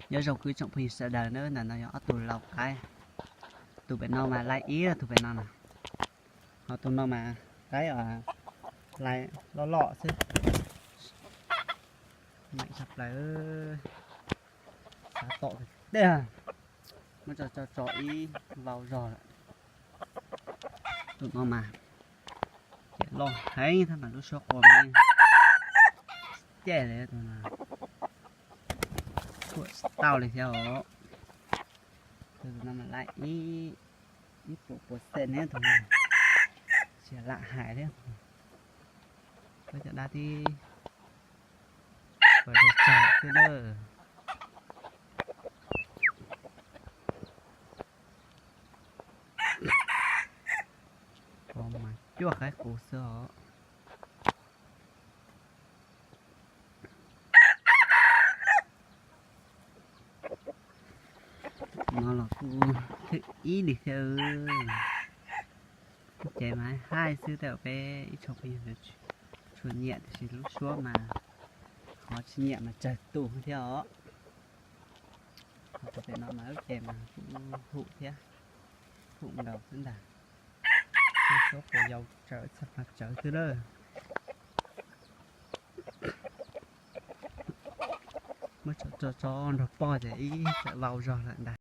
Nyob zoo kuv ib tsoom phooj ywg sawv daws na, ntawm no yog ob tug lau qaib. Tus pem no mas laib ib, tus pem no na. Ho tus no mas qaib os, laib loj loj xwb. Meem tshaj plaws, xav tom tiag tiag. Muab tso tso tso ib vau zog lawm. Tus no mas ces loj heev, tab mas lub suab qua mas caij li tus no, kuam tsis tau li thiab os. Tus no mas laib ib, ib puas puas xees ne tus no, tsis lam hais thiab. Peb cov dab tib puas tsawg tsawg xwb na. Tus mas cuaj qaib qus xwb os. No los kuj thwm ib li thiab. Ces mas haib xwb, tej zaum peb ib tsoom phooj ywg tshua nyiam tiam sis lub suab mas ho tsis nyiam mas tsawg tus thiab os. Ho tus pem no mas lub ces mas kuj hum thiab, hum nkaus xwb ntag. Lub suab puas yau tsawv txhaj mas tsawv xwb lawm. Muab tso tso tso nrog pog ces ib txawm vau zog lawm ntag.